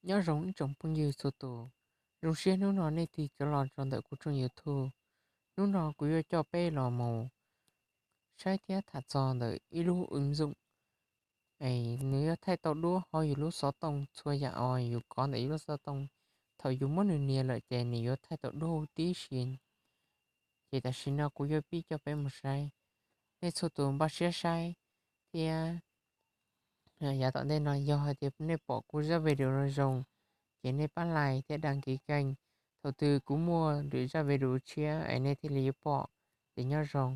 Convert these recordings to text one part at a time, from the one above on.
Nyob zoo ib tsoom phooj ywg txhua tus, zoo siab hnub no nej tig rov los rau ntawm kuv tshooj YouTube. Hnub no kuv yuav coj peb los mus saib thiab tham txog ntawm ib lub wb ntxoom. Nws yuav thaij tau duab hauv yus lub xov tooj, txhua yam uas yus kov ntawm yus lub xov tooj, thaum yus muab nws nias lawm ces nws yuav thaij tau duab huv tib si. Ces tam sim no kuv yuav pib coj peb mus saib. Nej txhua tus npaj siab saib thiab. Yav tom ntej no yog hais tias nej pom kuv zaj video no zoo, ces nej pab like thiab đăng ký kênh. Thaum twg kuv muaj lwm zaj video tshiab es nej thiaj li yuav pom. Ces nyob zoo,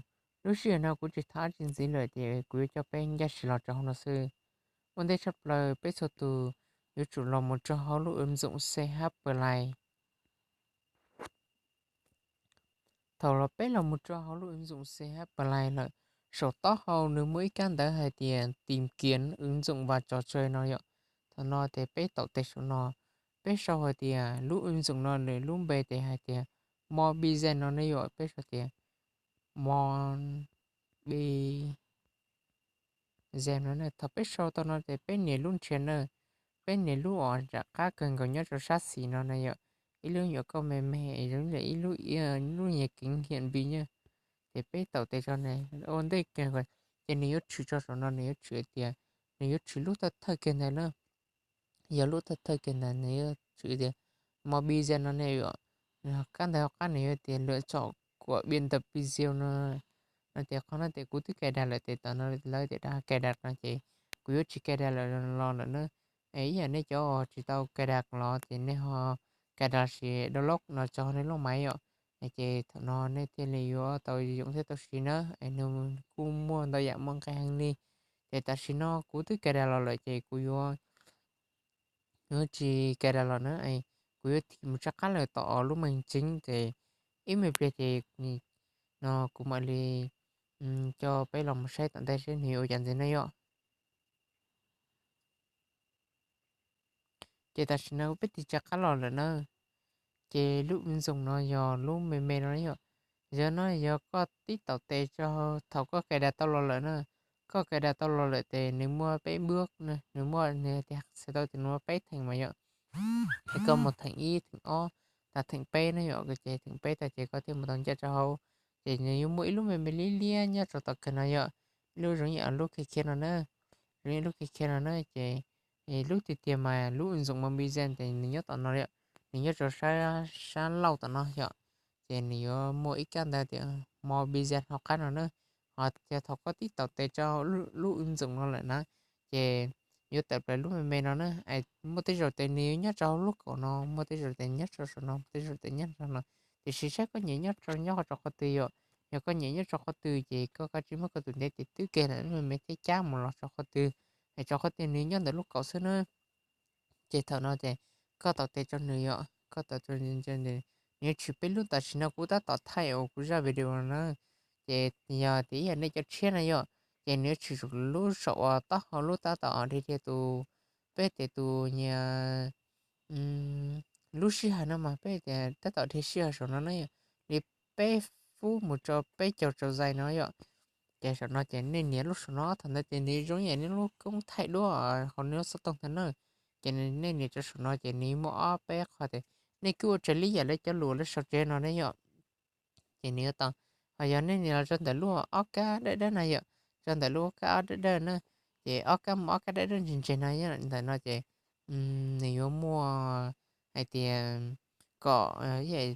lub sij hawm no kuv tsis tham dab tsi ntxiv lawm ces kuv yuav coj peb ncaj sim los rau hauv no xwb. Ua ntej tshaj plaws peb txhua tus yuav tsum los mus rau hauv lub wb ntxoom C H Play. Thaum los peb los mus rau hauv lub wb ntxoom C H Play lawm, saum taub hau nws muaj ib kab ntawv hais tias tìm kiếm ứng dụng và trò chơi no yom. Thaum no ces peb taum tes saum no, peb sau hais tias lub wb ntxoom no nws lub npe ces hais tias Mobile Legends no ne yom, peb sau tias Mobile Legends no. Thaum peb sau tau no ces peb nias lub nrhiav na, peb nias lub uas nram qab kawg nkaus nyob rau sab xis no na yom, ib lub nyuam kauj me me zoo li ib lub, lub nyuag kev hiam npis na. Ces peb taum tes rau na, ua ntej kawg ces nws yuav tshwm rau saum no, nws yuav tshwm tias, nws yuav tshwm lub thawj thawj kiag ntawd na. Yog lub thawj thawj kiag ntawd nws yuav tshwm tias Mobile Legends no ne yom. Kab ntawv hauv qab nws yuav tias lựa chọn của biên tập video no. No ces qhov no ces kuv twb cài đặt lawm ces tam no lawv tias cài đặt no ces kuv yuav tsis cài đặt lawm los lawm na. Ib yam nej cov uas tsis tau cài đặt los ces nej ho cài đặt sim download no tso nej lub máy yom. Ces thaum no nej thiaj li yuav tau yoom thiab tau siv na. Nws kuj muaj ntau yam muaj nqi heev li. Ces tam sim no kuv twb cài đặt los lawm ces kuv yuav yuav tsis cài đặt los na, kuv yuav thim mus rov qab lawm tom lub màn hình chính ces ib me pliag ces no kuv mam li coj peb los mus saib tom ntej seb nws yuav ua cas ntxiv na yom. Ces tam sim no peb tig rov qab los lawm na. Ces lub wb ntxoom no yog lub me me no yom. Yog no yog koj tib taum tes rau thaum koj cài đặt tau los lawm na. Koj cài đặt tau los lawm ces nws muaj peb bước na, nws muaj, nws tias txhais tau tias nws muaj peb theem mas yom. Ces koj mus theem ib, theem ob, tas theem peb na yom, ces theem peb tag ces koj thiaj mus tau ncaj rau hauv. Ces nws yuav muaj ib lub me me liab liab nyob rau tom kawg no yom. Ib lub zoo ib yam lub khiav khiav no na, zoo ib lub khiav khiav no na ces lub tiag tiag mas lub wb ntxoom Mobile Legends ces nws nyob tom no yom, nws nyob rau sab, sab laug tom no yom. Ces nws yuav muaj ib kab ntawv tias Mobile Legends hauv qab no na. Ho yog thaum koj tib taum tes rau lub wb ntxoom no lawm na, ces yuav tawm plaws lub me me no na. Muaj tej zaum ces nws yuav nyob rau hauv lub kaum no, muaj tej zaum ces nyob rau saum no, muaj tej zaum ces nyob rau no. Tiam sis saib koj nyiam nyob rau nyob rau qhov twg yom. Yog koj nyiam nyob rau qhov twg ces koj kav tsij muab koj tus ntiv tes twb kiag lawm lub me me thiab cab mus los rau qhov twg, es rau qhov twg nws nyob ntawm lub kaum xwb na. Ces thaum no ces koj taum tes rau nws yom, koj taum, nws yuav tshwm peb lub. Tam sim no kuv tab tom thaij uas kuv zaj video no na. Ces yog tias ib yam nej cov tshiab na yom, ces nws yuav tshwm lub saum uas taub hau lub tab tom dhia dhia tus, peb tias tus nyias lub sij hawm no mas peb tias tab tom dhia sij hawm saum no na yom, li peb phút mus rau peb caug rau giây no yom. Ces saum no ces nej nias lub saum no, thaum ntawd ces nws zoo ib yam nej lub koob thaij duab hauv nej lub xov tooj ntag na. Ces nej nias rau saum no ces nws muaj ob peb qho tias, nej kuj ua raws li yam lawv cov lus lawv sau tseg no ne yom. Ces nws yuav tau, ho yog nej nias los rau ntawm lub ob kab dawb dawb na yom, rau ntawm lub ob kab ob dawb dawb na, ces ob kab muaj ob kab dawb dawb ntseg ntseg no ntawm no ces nws yuav muaj hais tias kom,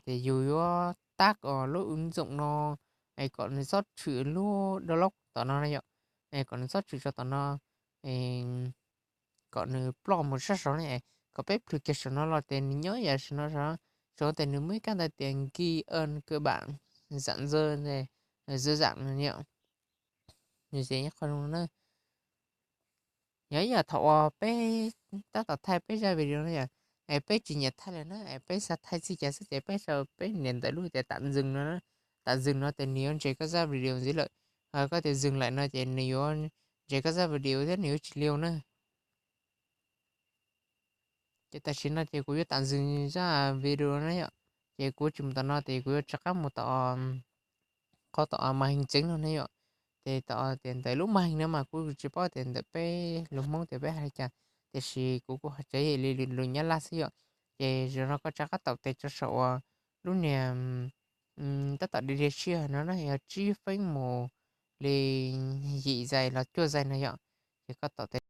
tias yus yuav tab kom lub wb ntxoom no es kom nws txhob tshwm lub download tom no na yom, es kom nws txhob tshwm rau tom no, kom nws ploj mus sab saud ne, kom peb plhws kiag saum no los ces nws nyob yam saum no, saum no ces nws muaj ib kab ntawv tias ghi âm cơ bản, giảm dơ, dơ giảm no yom. Nws ces qhov zoo na. Yog ib yam thaum uas peb tab tom thaij peb zaj video no yom, es peb tsis nyiam thaij lawm na, es peb xav thaij txij cas xwb ces peb sau, peb nias ntawm lub tias tạm dừng no, tạm dừng no ces nws yuav ntses koj zaj video ntxiv lawm. Ho koj tias dừng lại no ces nws yuav ntses koj zaj video thiab nws yuav tsis live na. Ces tam sim no ces kuv yuav tạm dừng zaj video na yom. Ces kuv tsis mus tom no ces kuv yuav rov qab mus tom qhov tom màn hình chính no ne yom. Ces tom tias ntawm lub màn hình no mas kuv tsis paub tias ntawm peb lus Hmoob tias peb hais li cas. tiam sis kuv kuj hais li lus Nyab Laj xwb yom. Ces zaum no koj rov qab taum tes rau saum uas lub niag tab tom dai dai siab no na, yog tsib feeb mus li yim zais los cuaj zais no yom. Ces koj taum tes